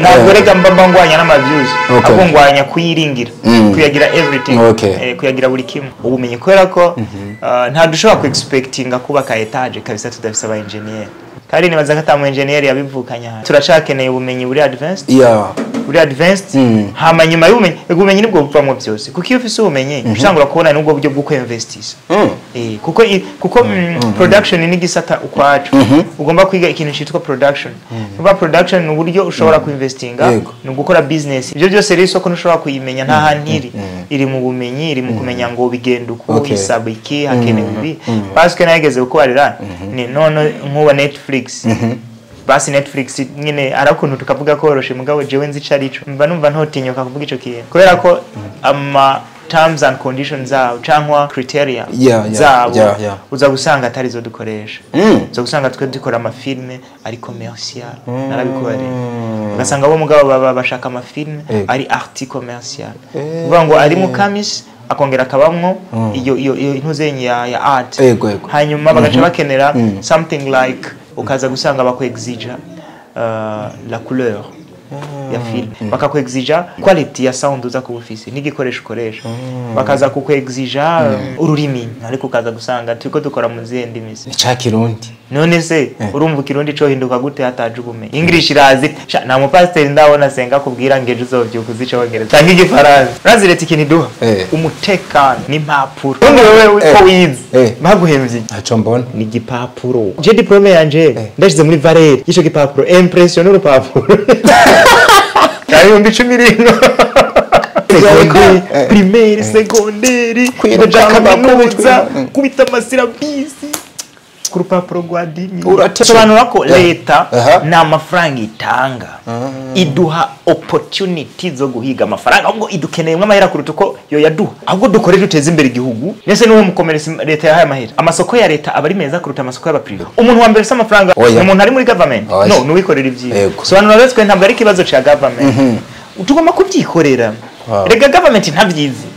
Ntabwo rega mba ngwanya n'ama views, ahubwo ngwanya kuyiringira, kuyagira everything, kuyagira buri kimwe. Ubumenyi kubera ko nta dushobora ku expectinga kubaka etage kabisa tudafise aba engineer. Kandi nibaza ko ata mu engineer yabivukanye hano. Turacakeneye ubumenyi buri advanced. Buri advanced. Hama nyuma y'ubumenyi, ubumenyi nibwo buvamwo byose. Kuko iyo ufise ubumenyi, ushobora kubona n'ubwo buryo bwo kwinvestisa. Kuko production ni gisata ukwacu. Ugomba kwiga ikintu cyitwa production. Kuba production ni uburyo ushobora kuinvestinga, ni ugukora business. Ibyo byose rero isoko ntushobora kuyimenya nta hantu iri. Iri mu bumenyi, iri mu kumenya ngo bigenda uko, isaba iki, hakenewe ibi. Parce que nageze gukorera ni none nkuba Netflix. Basi Netflix nyine arakuntu tukavuga koroshe, mugabo jewe nzi ico mba numva ntotinyuka kuvuga ico kintu kubera ko ama terms and conditions zabo cyangwa criteria zabo uza gusanga atari zo dukoresha. Uza gusanga twe dukora amafilme ari commercial, narabikoreye. Ugasanga bo mugabo baba bashaka amafilme ari arti commercial, uvuga ngo ari mu kamis akongera akabamwo iyo intuzenye ya art. Hanyuma bagaca bakenera something like, ukaza gusanga bakwexija la couleur ya film, bakakwexija quality ya sound uza kuba ufise n'igikoresho ukoresha, bakaza kukwexija ururimi, ariko ukaza gusanga turiko dukora mu zihe ndimi? Ni Kirundi. None se urumva Kirundi co hinduka gute hataje ubumenyi? English irazi nta mupasiteri ndabona senga kubwira ngo ejo uzovyuka uzi icongereza canke igifaransa. Urazi leta ikintu iduha? Umutekano n'impapuro. Ubundi wewe ko wize, baguhemvye? Ntaco mbona. Ni igipapuro. Je diplome yanje ndashize muri valeur y'ico gipapuro, impression n'urupapuro 10,000 ringo. Primaire, secondaire, kuja kaminuza, kubita amasirabisi ku rupapuro rwa dimi. Sobanura ko leta nta mafaranga itanga, iduha opportunity zo guhiga amafaranga, ahubwo idukeneyemo amahera kuruta uko yo yaduha. Ahubwo dukore duteze imbere igihugu. Nese niwe mukomeresi leta yahaye amahera? Amasoko ya leta aba ari meza kuruta amasoko y'abaprive. Umuntu wa mbere ufise amafaranga ni umuntu ari muri government? No, ni uwikorera ibyiwe. Sobanura rero twe ntabwo ari ikibazo ca government, tugomba kubyikorera. Rega government ntabyizi.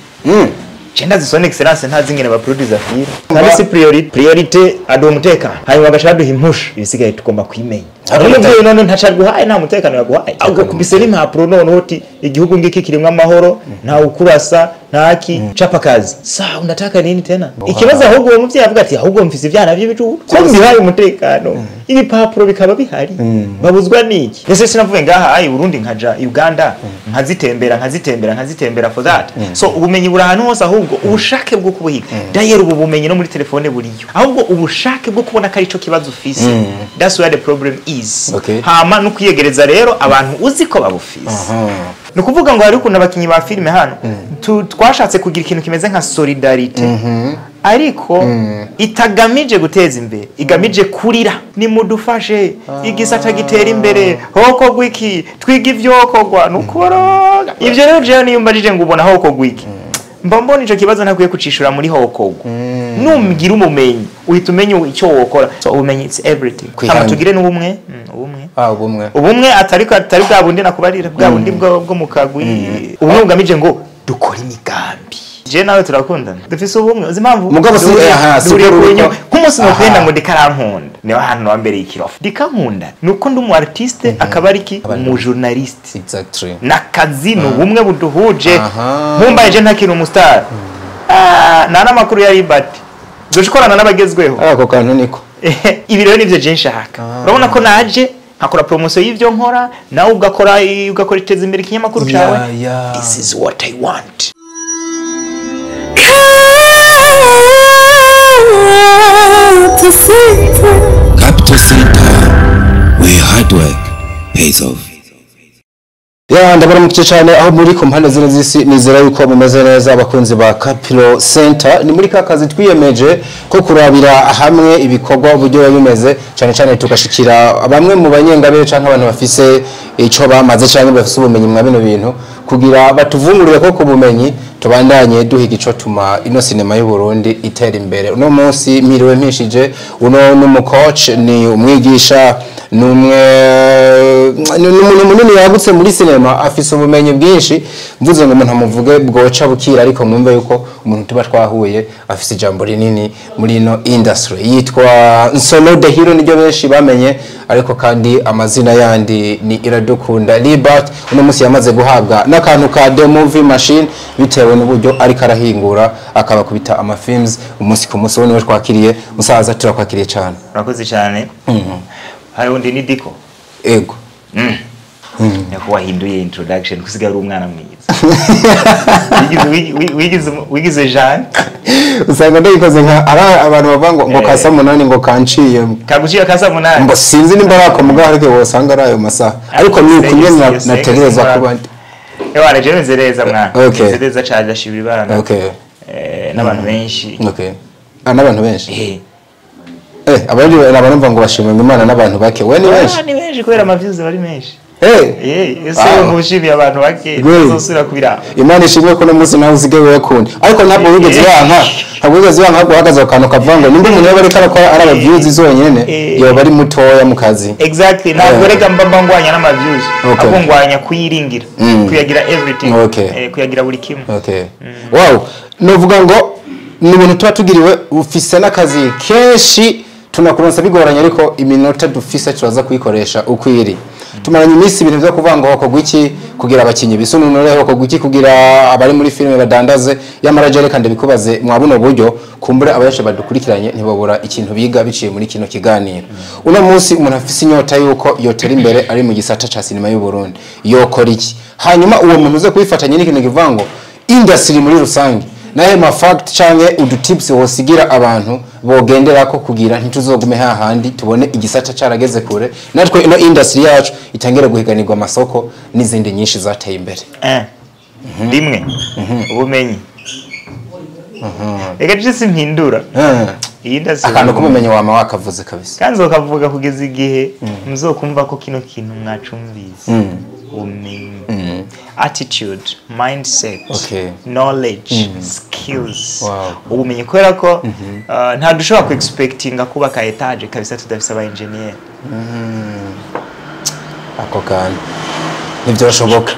Chenda zisone excellence ntazi ingene ba producer film. Kandi si priority, priority aduha umutekano, hanyuma agaca aduha impusha, ibisigaye tugomba kwimenya. Umuvyeyi none ntaca guhaye, nta mutekano yaguhaye, ahubwo kubise n'impapuro none uti igihugu ngiki kirimwo amahoro, nta ukurasa, ntaki chapa kazi. Sa unataka nini tena? Ikibazo ahubwo uwo muvyeyi avuga ati ahubwo mfise ivyana vy'ibicucu ko mbihaye umutekano, ibipapuro bikaba bihari, babuzwa niki? Ese sinavuye ngaha ayi Burundi nkaja Uganda, nkazitembera nkazitembera nkazitembera for that? So ubumenyi buri ahantu hose, ahubwo ubushake bwo kubuhiga. D'ailleurs ubu bumenyi no muri telefone buriyo, ahubwo ubushake bwo kubona ko arico kibazo ufise, that's where the problem is. Hama no kwiyegereza rero abantu uzi ko babufise. Ni ukuvuga ngo hari ukuntu abakinyi ba filime hano twashatse kugira ikintu kimeze nka solidarité, ariko itagamije guteza imbere, igamije kurira nimudufashe igisata gitera imbere, hokogwa iki, twiga ivyokorwa nukuboroga. Ivyo rero jewe niyo mbajije ngo ubona hokogwa iki, mba mbona ico kibazo ntakwiye kucishura muri hokogwa. Numbwira umumenyi uhita umenya icyo wokora. So ubumenyi it's everything. Hama tugire n'ubumwe, ubumwe. Ubumwe. Ubumwe atari bwa bundi nakubarira, bwa bundi bwo mu kagwi. Ubumwe bugamije ngo dukore imigambi. Je nawe turakundana, dufise ubumwe. Uzi impamvu? Mugabo si nk'umunsi nokugenda ngo ndikarankunda, niho hantu wambereye ikirofu. Ndikankunda nuko ndi umu artiste, akaba ari ki umu journaliste. N'akazi ni ubumwe buduhuje. Nkumbaye je ntakiri umustar, nta n'amakuru ya Liberty, dushkorana n'abagezweho. Ako kantu niko. Ibi rero nivyo je nshaka. Urabona ko naje nkakora promotion y'ivyo nkora, nawe ugakora ugakora iteza imbere ikinyamakuru cawe. This is what I want. Capital Center, where hard work pays off. Ya ndabona mukice cyane aho muri ku mpande zine z'isi, nizera yuko mumeze neza abakunzi ba Capital Center. Ni muri kakazi twiyemeje ko kurabira hamwe ibikorwa uburyo bimeze, cyane cyane tugashikira bamwe mu banyengabere canke abantu bafise ico bamaze canke bafise ubumenyi mwa bino bintu, kugira batuvungurire ko kubumenyi tubandanye duhiga ico tuma ino sinema y'u Burundi itera imbere. Uno munsi mpiriwe mpishije uno n'umu coach, ni umwigisha Numwe ni umuntu munini yagutse muri cinema, afise ubumenyi bwinshi. Mvuze ngo umuntu amuvuge bwoca bukira, ariko mwumve yuko umuntu tuba twahuye afise ijambo rinini muri ino industry. Yitwa Nsolo the Hero, niryo benshi bamenye, ariko kandi amazina yandi ni Iradukunda Libert. Uno munsi yamaze guhabwa n'akantu ka The Movie Machine bitewe n'uburyo ariko arahingura, akabakubita ama films umunsi ku munsi. Niwe twakiriye. Musaza, turakwakiriye cyane. Urakoze cyane. Hari undi ni Diko. Ego. Nako wahinduye introduction, kusigaye uri umwana mwiza. Wigize Jean. Usanga ndayikoze nka ari abantu bavuga ngo kasa munani ngo kanciyemo. Kaguciye kasa munani. Ngo sinzi nimba ari ako mugabo, ariko wosanga ari ayo masaha, ariko ni ukunye nategereza kuba ndi. Ewana, je meze neza mwana. Okay. Meze neza cyane, ndashimira Imana. N'abantu benshi. Okay. Ah, n'abantu benshi. Eh. Abandi nabarumva ngo bashima Imana n'abantu bake, we ni benshi. Ah, ni benshi kubera ama views bari menshi. Ese Wow. mushimiye abantu bake Great. uzosubira kubiraba. Imana ishimwe ko no munsi nawe usigaye uyakunda, ariko ntabwo wigeze yanka, ntabwo wigeze yanka guhagaze ku kantu kavuga ngo nimba umuntu yaba ariko arakora ari aba views zonyene, yoba ari mutoya mu kazi. Exactly, ntabwo reka mba ngwanya n'ama views, ahubwo ngwanya kuyiringira, kuyagira everything, kuyagira buri kimwe. Okay. Wow, nuvuga ngo ni ibintu tuba tugiriwe, ufise n'akazi kenshi, tunakuronsa bigoranye, ariko iminota dufise turaza kuyikoresha uko iri. Tumaranye iminsi ibintu byo kuvuga ngo hakorwa iki kugira abakinyi bisununure, hakorwa iki kugira abari muri filime badandaze. Yamara je reka ndabikubaze mwa buno buryo, kumbura abenshi badukurikiranye ntibabura ikintu biga biciye muri kino kiganiro. Uno munsi umuntu afise inyota yuko yotera imbere ari mu gisata ca sinema y'u Burundi yokora iki? Hanyuma uwo muntu uze kubifatanya n'ikintu kivuga ngo industry muri rusange, nahe ma fact canke udu tips wosigira abantu bogenderako kugira ntituzogume hahandi, tubone igisata carageze kure, natwe ino industry yacu itangire guhiganirwa amasoko n'izindi nyinshi zateye imbere? Rimwe, ubumenyi. Reka je simpindura. Iyi ndasi Akantu k'ubumenyi wama wakavuze kabisa. Kandi ukavuga kugeza igihe muzokumva ko kino kintu mwacumvise. Ubumenyi, attitude, mindset, knowledge, skills. Ubumenyi, kubera ko nta dushobora ku expectinga kubaka étage kabisa tudafise aba engineer. Ako kantu ntibyoshoboka.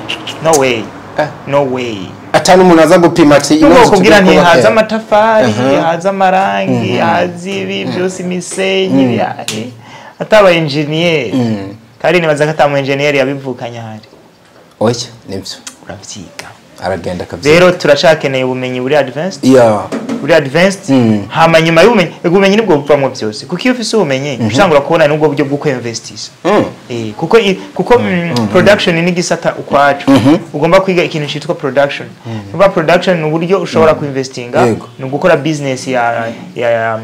No way. No way. Atari umuntu aza gupima ati ino Nubwo nzu kubwira turi nti kubaka. haza amatafari, haza amarangi, haza ibi byose, imisenyi, ataba engineer. Kandi nibaza ko atamu engineer yabivukanye ahari. Oya, nibyo. Uravyiga. Aragenda akavyiga. Rero turacakeneye ubumenyi buri advanced, buri advanced. Hama nyuma y'ubumenyi, ubumenyi nibwo buvamwo byose, kuko iyo ufise ubumenyi ushobora kubona n'ubwo buryo bwo kwinvestisa. Kuko production ni igisata ukwacu, ugomba kwiga ikintu cyitwa production. Nuba production ni uburyo ushobora kuinvestinga, ni ugukora business ya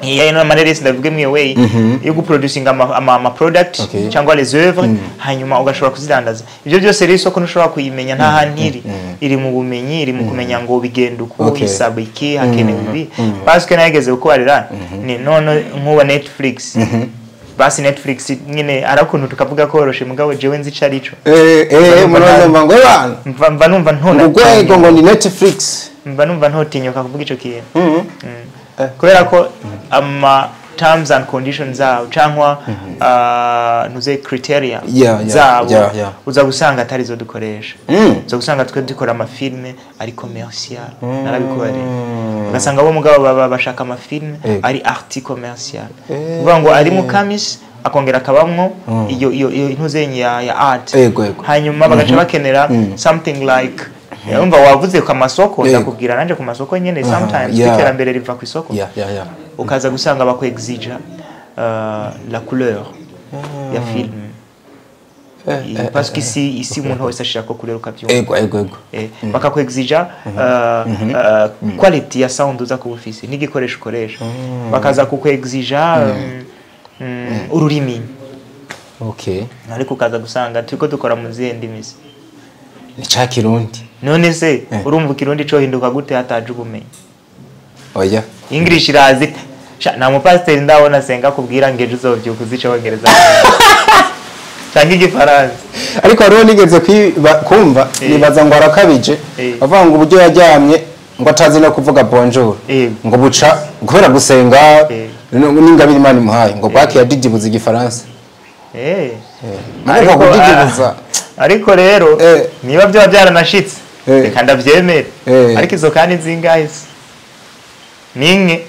ino amareresi, ndavuge mwiyo way yo guproducinga ama product cyangwa les œuvres, hanyuma ugashobora kuzidandaza. Ibyo byose rero isoko ntushobora kuyimenya, nta hantu iri. Iri mu bumenyi, iri mu kumenya ngo bigenda uku, isaba iki, hakenewe ibi, parce que nageze gukorera ni none nkuba Netflix, basi Netflix nyine ari ukuntu tukavuga koroshe, mugabo jewe nzi ico arico. Murumva ngo bana mva numva ntona ngo urwego ngo ni Netflix. Mva numva ntotinyuka kuvuga ico kintu. Kubera ko ama terms and conditions zabo cyangwa ntuze criteria zabo uza gusanga atari zo dukoresha. Uza gusanga twe dukora amafilme ari commercial, narabikoreye, ugasanga bo mugabo baba bashaka amafilme ari arti commercial, kuvuga ngo ari mu kamis akongera akabamwo iyo ntuzenye ya art. Yego, yego. Hanyuma bagaca bakenera something like, urumva wavuze ku masoko, ndakubwira nanje ku masoko nyene sometimes iterambere riva ku isoko. Ukaza gusanga bakwexija la couleur ya film, parce que ici umuntu wese ashaka couleur, ukabyumva. Ego ego ego Bakakwexija quality ya sound uza kuba ufise n'igikoresho ukoresha, bakaza kukwexija ururimi. Ariko ukaza gusanga turiko dukora mu zihe ndimi se? Ni ca Kirundi. None se urumva Ikirundi cohinduka gute hataje ubumenyi? Oya. English irazi. Sha, nta mupasiteri ndabona senga kubwira ngo ejo uzovyuka uzi Icongereza canke Igifaransa. Ariko hariho nigeze kumva, nibaza ngo arakabije, avuga ngo uburyo yaryamye ngo atazi no kuvuga bonjour, ngo buca kubera gusenga n'ingabire Imana imuhaye, ngo bwaki yadidibuza Igifaransa. Ariko kudidibuza. Ariko rero niba byo byaranashitse reka ndavyemere. Ariko izo kandi zingahe se? Ninke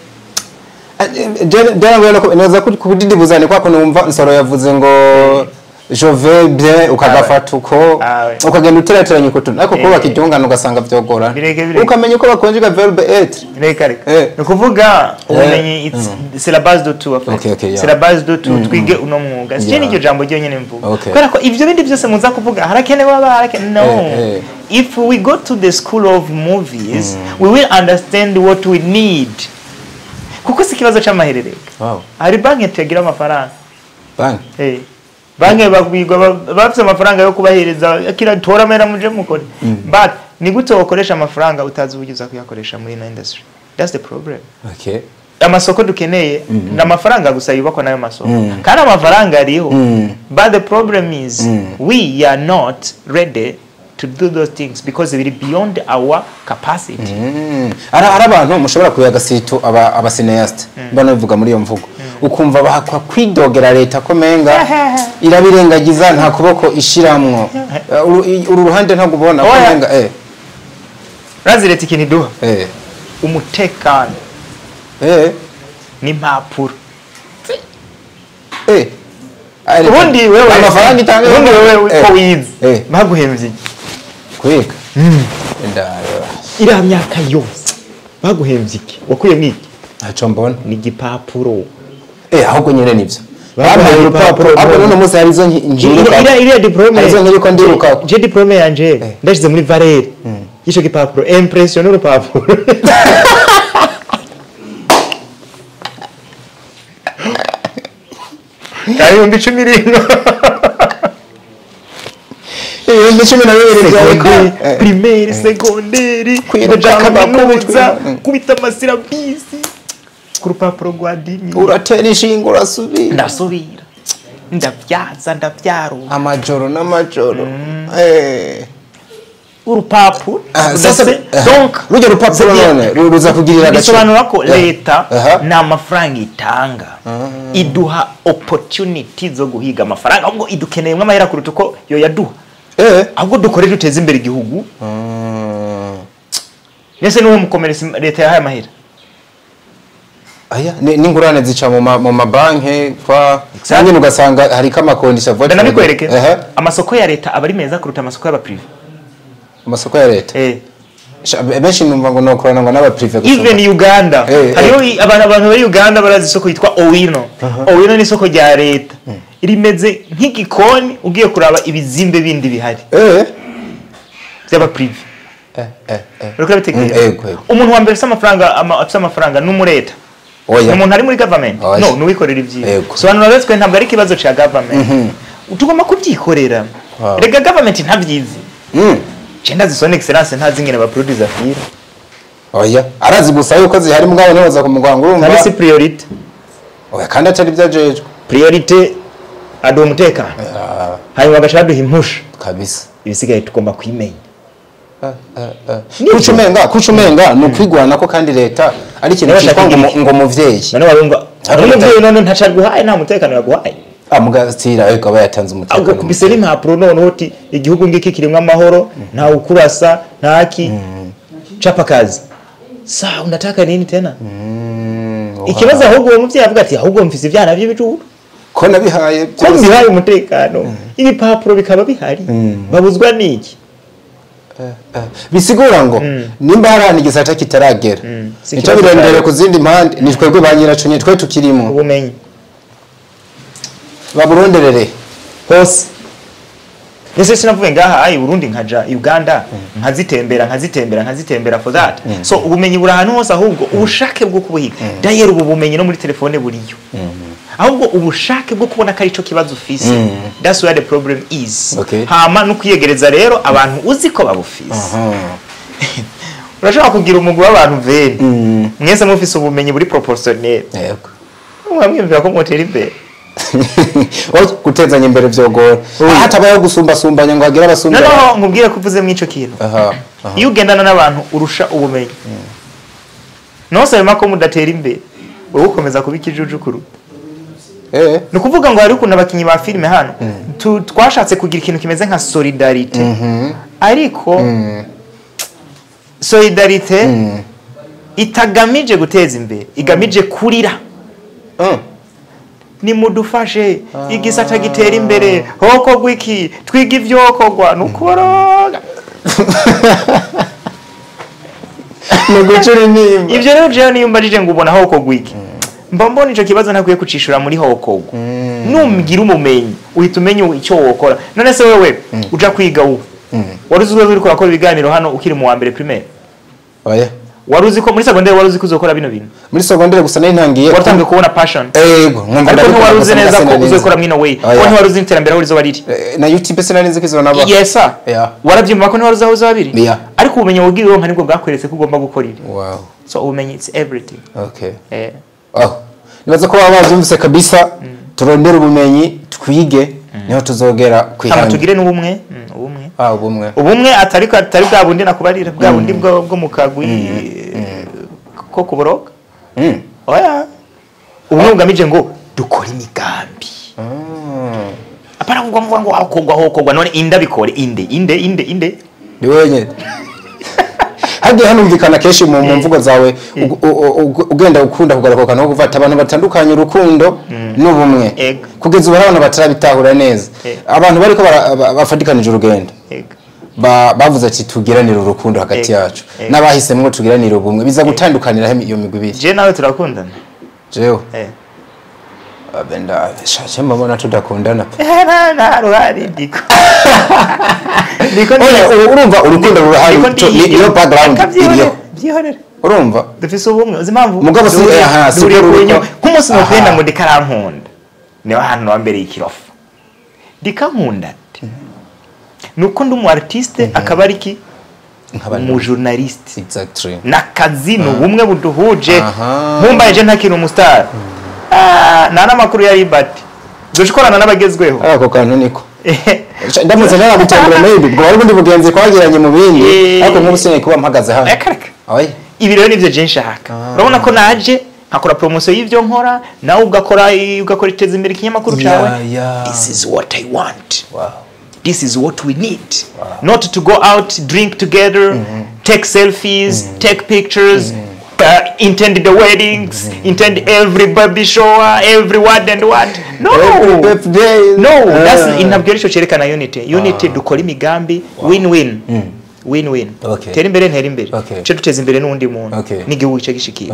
neza kudidibuza ni kwako numva Nsoro yavuze ngo je vais bien ukagafata uko ukagenda uterateranya uko ariko kuba kiryungana ugasanga vyogora ukamenya uko bakonjuga verbe être. Reka ni kuvuga ubumenyi, c'est la base de tout en fait. C'est la base de tout. Twige uno mwuga si n'iryo jambo ryo nyene mvuga kubera ko ivyo bindi byose muza kuvuga harakenewe abaharakene. No, if we go to the school of movies we will understand what we need. Kuko si ikibazo c'amaherereka. Hari banki itagira amafaranga. Banki banki bakwigwa bafite amafaranga yo kubahereza kira tora mera muje mukore. But ni gute wakoresha amafaranga utazi uburyo uza kuyakoresha muri ino industry? That's the problem. Okay. Amasoko dukeneye ni amafaranga gusa yubakwa nayo masoko. Kandi amafaranga ariho. But the problem is we are not ready to do those things because it is beyond our capacity. Ari abantu mushobora kuyaga sito aba cineaste bano bivuga muri iyo mvugo ukumva bahakwa kwidogera leta ko menga irabirengagiza nta kuboko ishiramwo uru ruhande ntabwo ubona ko menga razi leta ikintu iduha umutekano n'impapuro. Ubundi wewe amafaranga itanga ubundi wewe ko wize baguhemvye kwiga iriya myaka yose baguhemvye iki wakuyemo iki? Ntaco mbona ni igipapuro. Ahubwo nyene nivyo bampaye urupapuro ahubwo none munsi hari izo nkiruka iriya diplome hari izo nkiruka ndiruka je diplome yanje ndashize muri valeur y'ico gipapuro impression n'urupapuro. Kari 10,000 ringo. 12,000 primaire, secondaire, kuja kaminuza, kubita amasirabisi ku rupapuro rwa dimi. Uratera inshinga urasubira. Ndasubira. Ndavyaza ndavyarura. Amajoro n'amajoro. Urupapuro. Donc rujya rupapuro none ruza kugirira agaciro. Bisobanura ko leta nta mafaranga itanga. Iduha opportunity zo guhiga amafaranga ahubwo idukeneyemwe amahera kuruta uko yo yaduha. Ahubwo dukore duteze imbere igihugu. Nese nuwo mukomeresi leta yahaye amahera. Aya n'ingurane zica mu mabanki kwa nyine ugasanga hari kamakondisha vote. Ndabikwereke. Amasoko ya leta aba ari meza kuruta amasoko y'aba privé. Amasoko ya leta. Benshi numva ngo nokorana ngo n'aba privé gusa. Even Uganda. Hariyo abantu bari Uganda barazi isoko yitwa Owino. Owino ni isoko rya leta. Rimeze nk'igikoni ugiye kuraba ibizimbe bindi bihari. By'aba privé. Umuntu wa mbere afite amafaranga afite amafaranga n'umureta. Umuntu ari muri government. No, nuwikorera ibyiwe. Sobanura rero twe ntabwo ari ikibazo ca government. Tugomba kubyikorera. Rega government ntabyizi. Chenda zisone excellence ntazi ngene ba producer fira. Oya, arazi gusa yuko zihari mugabo ntibaza kumugwanga urumva. Kandi si priority. Oya kandi atari byajejwe. Priority aduha umutekano. Hanyuma agaca aduha impusha. Kabisa. Ibisigaye tugomba kwimenya. Kucumenga ni ukwigwana ko kandi leta ari ikintu cyitwa ngo muvyeyi. None barumva umuvyeyi none ntaca guhaye nta mutekano yaguhaye. Amugatira ariko aba yatanze umutekano. Ahubwo kubise n'impapuro none uti igihugu ngiki kirimwe amahoro nta ukurasa ntaki chapa kazi. Sawa unataka nini tena? Ikibazo ahubwo uwo muvyeyi avuga ati ahubwo mfise ivyana by'ibicucu. Ko nabihaye byose. Ko bihaye umutekano. Ibipapuro bikaba bihari. Babuzwa niki? Bisigura ngo nimba harana igisata kitaragera. Nico birondere ku zindi mpande ni twebwe ba nyiraco nye twe tukirimo. Ubumenyi. Baburonderere hose. Nese sinavuye ngaha ayi Burundi nkaja Uganda nkazitembera for that. So ubumenyi buri ahantu hose ahubwo ubushake bwo kubuhiga. Dayero ubu bumenyi no muri telefone buriyo. Ahubwo ubushake bwo kubona ko ari cyo kibazo ufise. That's where the problem is. Hama no kwiyegereza rero abantu uzi ko babufise. Urashobora kugira umugwi w'abantu veri. Mwese mufise ubumenyi buri proportionnel. Yego. Mwamwimvira ko mwotera imbere. Gutezanya imbere vyogora. Hatabaye gusumba sumbanya ngo hagira abasumba. No nkubwire ko uvuze mwico kintu. Iyo ugendana n'abantu urusha ubumenyi. No sema ko mudatera imbere. Wowe ukomeza kuba ikijuju kuruta. Ni ukuvuga ngo hari ukuntu abakinyi ba filime hano twashatse kugira ikintu kimeze nka solidarité, ariko solidarité itagamije guteza imbere, igamije kurira. Nimudufashe igisata gitera imbere, hokorwa iki, twiga ivyokorwa, nukuboroga. Nugucura intimba. Ivyo rero jewe niyo mbajije ngo ubona hokorwa iki, mba mbona ico kibazo ntakwiye kucishura muri hokorwa. Numbwira umumenyi uhita umenya icyo wokora. None se wewe uja kwiga ubu, wari uzi ko uriko urakora ibiganiro hano ukiri mu wa mbere primaire? Oya. Wari uzi ko muri secondaire wari uzi ko uzokora bino bintu? Muri secondaire gusa nari ntangiye Waratangiye kubona passion. Ego, nkumva Ariko ndabikora ntiwari uzi gusa neza ko sinari nzi. uzokora mwino way, Oya. ko ntiwari uzi iterambere aho rizoba riri. Na YouTube sinari nzi ko izonaba. Yes sir. Yeah. Warabyumva ko ntiwari uzi aho uzoba biri? Yeah. Ariko ubumenyi wabwiwe uronka nibwo bwakweretse ko ugomba gukora ibi. Wow. So ubumenyi, it's everything. Okay. Eh. Oh. Nibaza ko baba bavyumvise kabisa, turondere ubumenyi, twige, niho tuzogera Hama kwihanga. tugire n'ubumwe, ubumwe. Ah, ubumwe. Ubumwe atari bwa bundi nakubarira, bwa bundi bwo mu kagwi ko kuboroka. Oya, ubumwe bugamije ngo dukore imigambi. Apana kuvuga ngo hokogwa hokogwa, none inda bikore inde inde inde inde? Ni wewe nyene. Hagiye hanumvikana kenshi mu mvugo zawe ugenda ukunda kugaruka no gufata abantu batandukanye, urukundo n'ubumwe. Ego. Kugeza ubu hari abantu batarabitahura neza. Abantu bariko bafatikanije urugendo. Bavuze ati tugiranire urukundo hagati yacu. N'abahisemwo tugiranire ubumwe, biza gutandukanira he iyo migwi ibiri? Je nawe turakundana. Jewe? Eh. Abe ndabe mbona tudakundana pe. Nta ruhari, ndiko Oya, urumva urukundo rurahari, ndiko niyo background Reka byihorere, iriho. Byihorere. Urumva? Dufise ubumwe, uzi impamvu? Mugabo si- aha, si Duhuriye bwo ku ruko. Nk'umunsi nokugenda ngo ndikarankunda, niho hantu wambereye ikirofa. Ndikankunda ate? Nuko ndi umu artiste, akaba ari ki? Nk'abandi. Umu journaliste. N'akazi, ni ubumwe buduhuje. Nkumbaye je ntakiri umustar, nta n'amakuru ya Liberty, duca ukorana n'abagezweho. Ako kantu niko ndamutse naragutembera, maybe ubwo wari ubundi bugenzi twagiranye mu bindi, ariko nk'ubu sinari kuba mpagaze hano. Reka reka. Oya. Ibi rero nivyo je nshaka. Urabona ko naje nkakora promotion y'ivyo nkora, nawe ugakora iteza imbere ikinyamakuru cawe. This is what I want. This is what we need. Not to go out, drink together, take selfies, take pictures, intend the weddings, intend every baby shower, every what and what. No. Every birthday. No, that's ntabwo aricyo cyerekana unity. Unity dukora imigambi win win. Win win. Tera imbere, ntera imbere. Ce duteza imbere n'undi muntu. N'igihugu cyo gishikiye.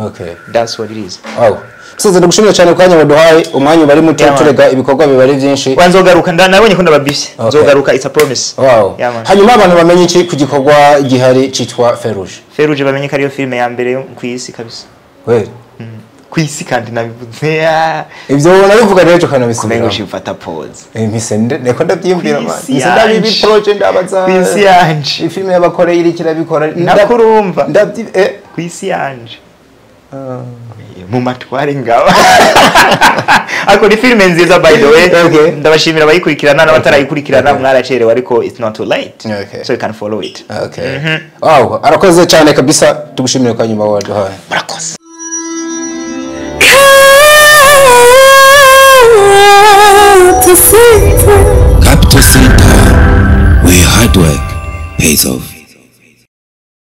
That's what it is. Wow. Musaza, ndagushimira cyane ku kanya waduhaye, umwanya bari muto. Yeah, man. Turega ibikorwa biba ari byinshi. Wanzogaruka, nabonye ko ndababise. Nzogaruka, it's a promise. Yeah, man. Hanyuma abantu bamenye iki ku gikorwa gihari cyitwa Feruje? Feruje bamenye ko ariyo filime ya mbere yo ku isi kabisa. Kweli? Ku isi, kandi nabivuze. Ah. Ibyo ubona bivuga rero Kumengo ukanabisubiramo. Shifata pause. Mpise niko ndabyiyumvira, man. Kw'isi Mpise ndabibi yanje. projet ndabaza. Ku isi yanje. Ifilme y'abakoreye iriko irabikora. Nakurumva. Ndabyi eh Ku isi yanje. Mu matware ngaba. Ariko ni filime nziza, by the way. Ndabashimira abayikurikirana n'abatarayikurikirana, mwaracerewe, ariko it's not too late. So you can follow it. Okay. Wow, arakoze cyane kabisa, tugushimire kwa nyuma waduhaye. Murakoze. Capital Center. Capital Center, where hard work pays off.